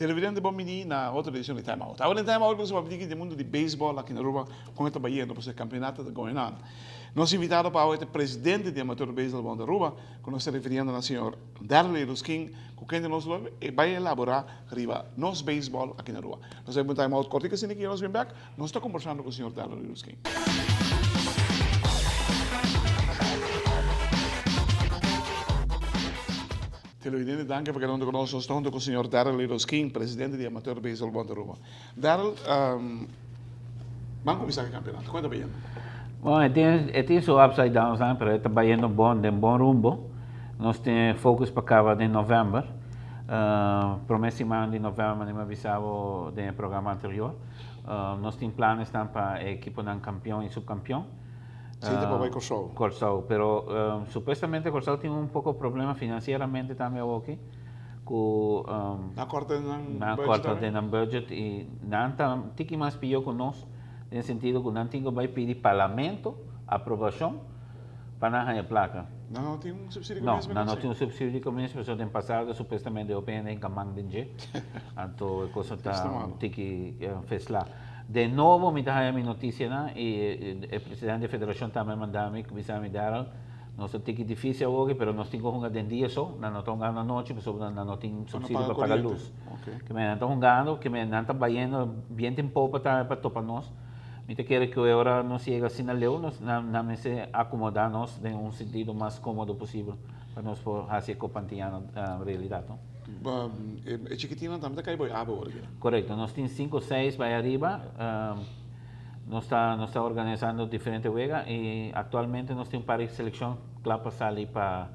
Televidente bon bini na otro edicion di Time Out. Awor den Time Out nos a papia di mundo di baseball aki na Aruba con e ta bayendo pasobra e campeonato ta going on. Nos invitado pa awe ta e presidente di Amateur Baseball Bond Aruba cu nos ta refiriendo na señor Darley Ruskin cu kende nos lo bay elabora riba nos baseball aki na Aruba. Nos a bay un Time Out cortico asina ki nos bin bek nos ta combersando cu señor Darley Ruskin. Televidente danki pa keda hunto ku nos. Nos ta hunto ku señor Darrel Liros King, presidente di Amateur Baseball Bond Aruba. Darrel, ban kuminsá ku e kampeonato. Kon e ta bayendo? Bon, e tin e tin su ups and downs nan, pero e ta bayendo bon, den bon rumbo. Nos tin focus pa kaba den novèmber. Promé siman di novèmber, manera mi a bisa bo den e programa anterior. Nos tin planesnan pa e ekiponan kampion i supkampion. Sí, ta pa bai Kòrsou. Kòrsou, pero supuestamente Kòrsou tin un poko problema finansieramente tambe awoki ku Nan kòrta den nan nan budget kòrta tambe? den nan budget i nan ta tiki mas pió ku nos den sentido ku nan tin ku bai pidi parlamento aprobashon pa nan haña plaka. Nan no tin un supsidio No, komienso nan no tin un supsidio di komienso pasobra den pasado supuestamente hopi hende hinka man den dje anto e cosa ta un tiki feslá. De nobo mi ta haya mi noticianan y e presidente di federacion tambe a manda mi bisa mi Darrel nos ta tiki dificil awoki pero nos tin cu hunga den dia so nan no ta hungando anochi pasobra nan no tin subsidio pa paga luz ke men nan ta hungando ke men nan ta bayendo bien tin popa tambe pa topa nos mi ta kere cu e ora nos yega asina leu nos nan mester acomoda nos den un sentido mas comodo posibel pa nos por haci e Copa Antiano realidad no. E chikitinnan tambe ta kai bo e abo ora kina? Korekto, nos tin sinku seis bai ariba, nos ta nos ta organisando diferente wega i aktualmente nos tin un par di selekshon kla pa sali pa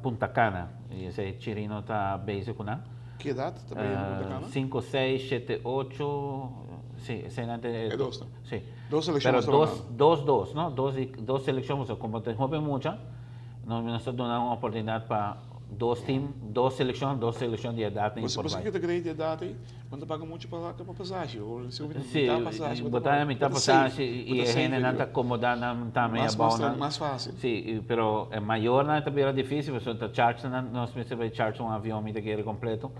Punta Cana i esei Chirino ta bezig ku nan. Ki edat ta bai Punta Cana? Sinku, seis, shete, ocho, si eseinan ta e dos ta? Si. Dos selekshon Pero dos, dos, dos, no? Dos di dos selekshon pasobra komo tin hopi mucha nos nos ta duna un oportunidat pa Dos team, dos seleccion, dos seleccion di edad nan por bai. Boso ta cree di edad ei, bo no ta paga mucho pa pa pasashi o si bo Si, mitad pasashi bo ta mitad pasashi y e hendenan ta acomoda nan tambe abao nan. Mas facil. Si, pero e mayornan ta bira dificil pasobra ta charge nan, nos mester bai charge un avion mi ta kere completo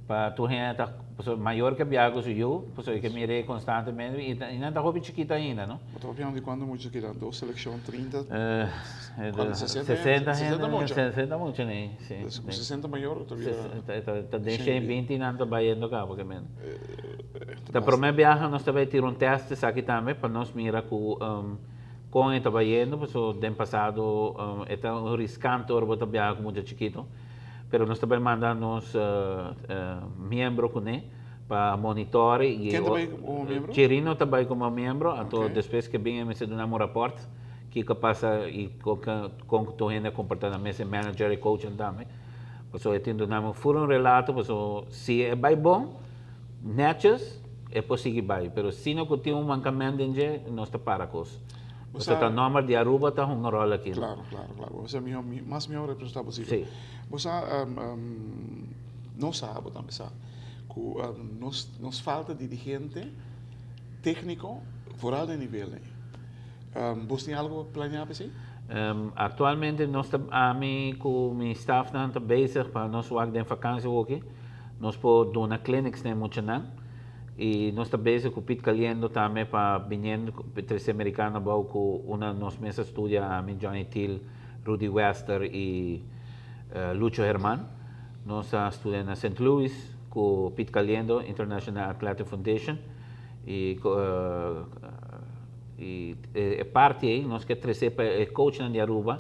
pa tur hende ta, pasobra mayor ke biaha ku su yu, pasobra e ke mir'é constantemente y nan ta hopi chikito ainda no. Bo ta papiando di cuanto mucha keda? Dos seleccion, 30? 60 hende, 60 mucha ni, si. Ku 60 mayor ta bira. Ta den 120 nan ta bayendo kaba ke men. Ta prome biaha nos ta bay tira un test esaki tambe pa nos mira ku kon e ta bayendo paso den pasado e ta un riskante ora bo ta biaha ku mucha chikito pero nos ta bay manda nos miembro kuné pa monitore i Ken ta bay komo miembro? Chirino ta bay komo miembro anto despues ke bin e mester duna un raport. Kiko a pasa i kon ku tur hende a komportá nan mes, e manager, e coachnan tambe. Pasobra e tin duna mi ful un relato, pasobra si e bai bon, nètjes, e por sigui bai, pero si no ku tin un mankament den dje, nos ta para kos. Pasobra ta nòmber di Aruba ta hunga ròl aki. Klaro, klaro, klaro. Bo sa mihó, mas mihó representá posibel. Sí. Bo sa, nos sa, bo tambe sa, ku nos, nos falta dirigente tékniko, foral den nivel ei. Bos tin algo planeá pa esei? Aktualmente nos ta, ami ku mi stafnan ta bezig pa nos wak den vakansi hoki. Nos por duna clinics na e muchanan i nos ta bezig ku Piet Caliendo tambe pa biniendo trese merikano abou ku una nos mes a studia, ami, Johnny Thiel, Rudy Wester i Lucho Herman. Nos a studia na Sint Louis ku Piet Caliendo International Athletic Foundation i I e parti ei nos ke trese pa e coachnan di Aruba,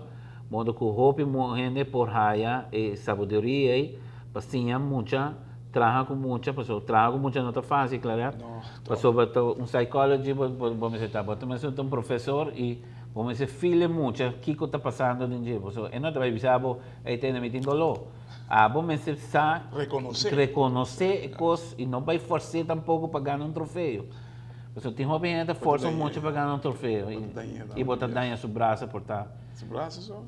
modo ku hopi hende por haya e sabiduria ei pa siña mucha, traha ku mucha, pasobra traha ku mucha no ta fácil, Claret. Pasobra ta un psychology bo bo mester ta, bo ta mester ta un profesor i bo mester feel e mucha kiko ta pasando den dje, pasobra e no ta bai bisa bo, ey tene mi tin doló. Abo mester sa rekonosé e kos i no bai fors'é tampoko pa gana un trofeo. Pasobra tin hopi hende ta forsa mucha pa gana un trofeo i bo ta daña su brasa por ta. Sin brasa so.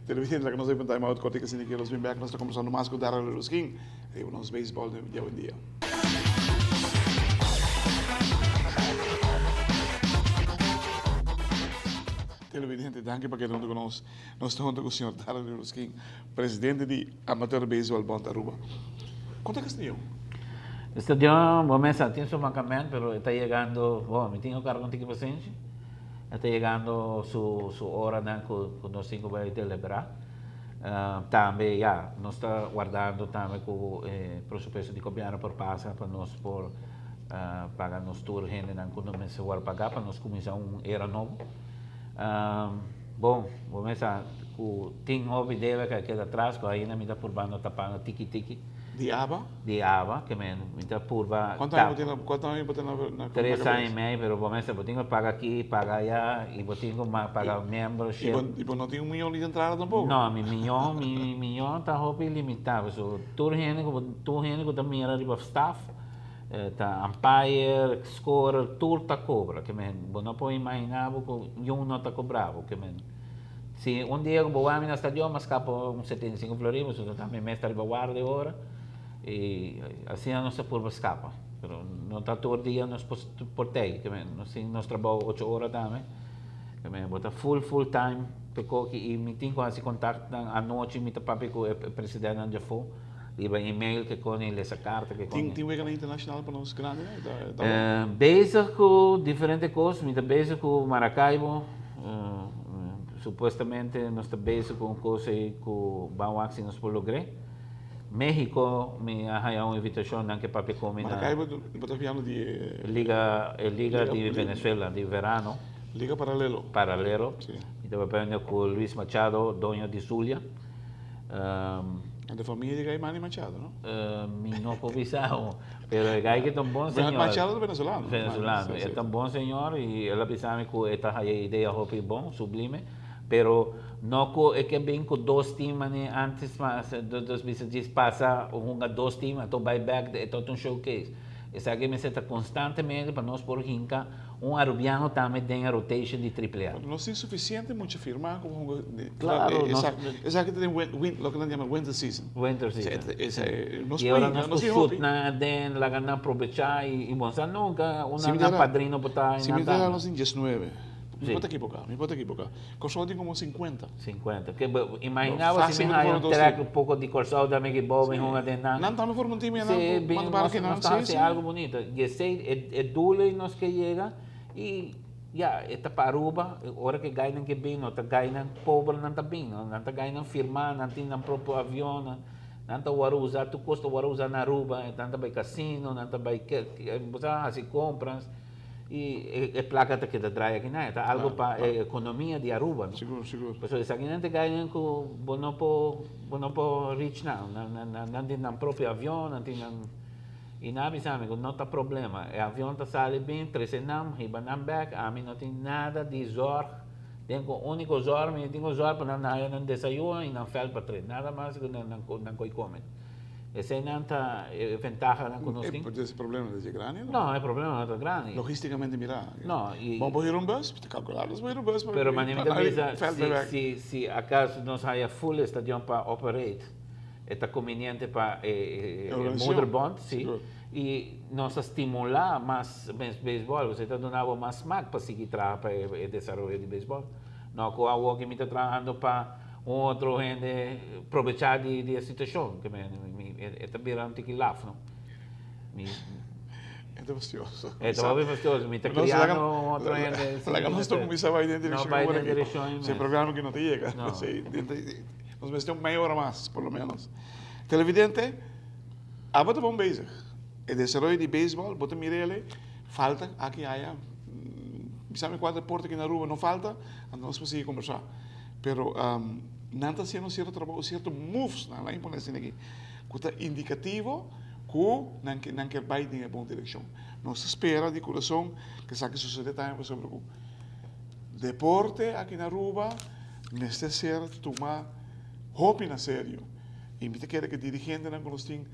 Televidente, laga nos bay pa un time out cortico asina ki nos bin bek nos ta conversando mas cu Darrell Ruskin riba nos baseball di awendia. Televidente, danki pa keda hunto cu nos. Nos ta hunto cu señor Darrell Ruskin, presidente di Amateur Baseball Bond Aruba. Con ta Castellón? Stadion, bo mesa tin su mancament, pero e ta yegando, bo, mi tin cu carga un tiki pasenshi. E ta yegando su su oranan cu cu nos tin cu bay delibera. Tambe ya, nos ta wardando tambe cu e presupuesto di gobierno por pasa pa nos por paga nos tur hendenan cu no mester worde paga pa nos cuminsa un era nobo. Bon, bo mester sa cu tin hopi debe cu a keda atras cu ainda mi ta purbando tapando tiki tiki. Di aba? Di aba, ke men mi ta purba Cuanto aña bo tin na, cuanto aña bo tin na, na Tres aña y medio, pero bo mester bo tin cu paga aki, paga aya, y bo tin cu paga membership. Y bo, y bo no tin un miyon di entrada tampoco? No, mi miyon, mi miyon ta hopi limita, pasobra tur hende cu bo, tur hende cu ta mira riba staff, ta umpire, scorer, tur ta cobra, ke men bo no por imagina bo cu yun no ta cobra bo, ke men. Si un dia ku bo wak mi na stadion mas kap un 75 florin pasobra ta mi mes ta riba warda e ora i asina nos ta purba skapa pero no ta tur dia nos por por tei nos tin nos trabou ocho ora tambe bo ta full full time pe koki i mi tin ku hasi kontaktnan anochi mi ta papia ku e presidentnan djafó riba email ke koni lesa karta ke koni. Tin weganan internashonal pa nos grandinan? Ta bon? Bezig ku diferente kos mi ta bezig ku Maracaibo. Supuestamente nos ta bezig cu un cos ey cu ban wak si nos por logr'é. Mexico mi a haya un invitacion nan ke papia cu mi na. Maracaibo bo ta hablando di e. Liga, e liga di Venezuela di verano. Liga Paralelo. Paralelo. Si. Mi ta papiando cu Luis Machado, doño di Zulia. E ta familia di Guy Manny Machado, no? Mi no por bisa awo, pero e guy ki ta un bon señor. Machado ta venezolano. Venezolano. E ta un bon señor y el a bisa mi cu e ta haya idea hopi bon, sublime, pero no cu e ke bin cu dos team mane antes, dos bisa djis pasa hunga dos team anto bay bek, e ta un showcase. Esaki mester ta constantemente pa nos por hinca Un Arubiano tambe den e rotation di Triple A. No tin suficiente mucha firma como hunga. Claro, nos. Esaki ta den loke nan yama winter season. Winter season. Nos Y ora nos por shoot nan aden, laga nan probecha y bo no sa nunca unda nan padrino por ta. Si mi ta nos tin diesnuebe. Mi por ta ekiboka, mi por ta ekiboka. Kòrsou tin komo sinkuenta. Sinkuenta. Ke imagina bo si mi haya un trek un poko di Kòrsou tambe ki bou mi hunga den nan. Nan tambe forma un team nan ku manda para kinan. Sí, nos ta hasi algu bunito. Y esei e doel ei nos ke yega y ya e ta pa Aruba. Ora ke gainan ke bin no ta gainan pober nan ta bin no. Nan ta gainan firma, nan tin nan propio avion, nan ta wòrdu usa tur kos ta wòrdu usa na Aruba. Nan ta bai casino, nan ta bai bo sa hasi compras. Y e placa ta keda draai aki nan, e ta algo pa e economia di Aruba, no? Sigur, sigur. Pasobra esaki nan ta gainan cu bo no por, bo no por reach nan. Nan, nan, nan tin nan propio avion, nan tin nan, y nan a bisa mi cu no ta problema. E avion ta sali bin, trece nan, hiba nan bek, ami no tin nada di zorg, den cu unico zorg, mi tin cu zorg pa nan haya nan desayuno y nan veld pa train, nada mas cu nan, nan coy come. Eseinan ta e ventahanan ku nos tin. E problema ta dje grandi no? No, e problema no ta grandi. Logisticamente mira. No, y. Bo por hira un bus? Ta calcula nos por hira un bus. Pero mane mi ta bisa, si, si acaso nos haya full stadion pa operate, e ta conveniente pa e moederbond, si. Y nos ta stimula mas beisbol, pasobra e ta duna bo mas smak pa sigui traha pa e desaroyo di beisbol. No ku awor ku mi ta trahando pa. Un otro hende probechá di di e situashon, ke mi mi e ta bira un tiki laf, no? Mi E ta fastioso. E ta hopi fastioso. Mi ta kriando un otro hende. Laga nos no kuminsá bai den direkshon No bai den direkshon ei mes. Si e programa aki no ta yega. No. Nos mester un meia ora mas, por lo menos. Televidente, abo ta bon bezig. E desaroyo di beisbòl, bo ta mira el, falta aki aya. Bisa mi kua deporte aki na Aruba no falta, anto nos por sigui kombersá. Pero nan ta haciendo cierto trabou, cierto moves nan la impone asina aki, cu ta indicativo cu nan ke nan kier bay den e bon direccion. Nos ta spera di curason cu esaki sucede tambe pasobra cu deporte aki na Aruba mester ser tuma hopi na serio y mi ta kere cu dirigentenan cu nos tin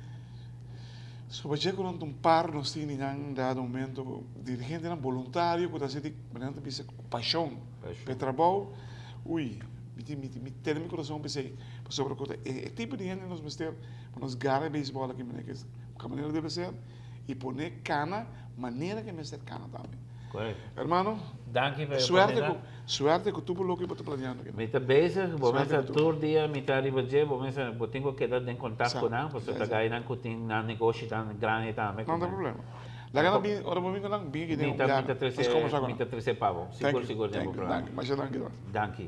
soba dje cu nan ta un par nos tin di nan dado momento dirigentenan boluntario cu ta haci di nan ta bisa cu pasion. P'e trabou, ui. Mi tin mi mi tene mi kurason p'esei, pasobra ku ta e tipo di hende nos mester pa nos gara e beisbòl aki manera ke ku manera debe ser i pone kana manera ke mester kana tambe. Correcto. Hermano, Danki pa e suerte ku oportunidad. suerte ku tur loke bo ta planeando aki. Mi ta bezig, bo Suerte mester ku tur. tur dia mi ta riba dje, bo mester bo tin ku keda den kontak Sa, ku nan, pasobra sa, ta sa. gainan ku tin nan negoshi tan grandi tambe ku No ta nan. problema. Laga nan bin, ora bo bin ku nan, bin aki den Mi un ta mi biaha. ta Nos trese kombersá ku mi nan. ta trese pa bo. Thank Sigur you, sigur den thank bo you, programa. danki. Masha danki, Don. Danki.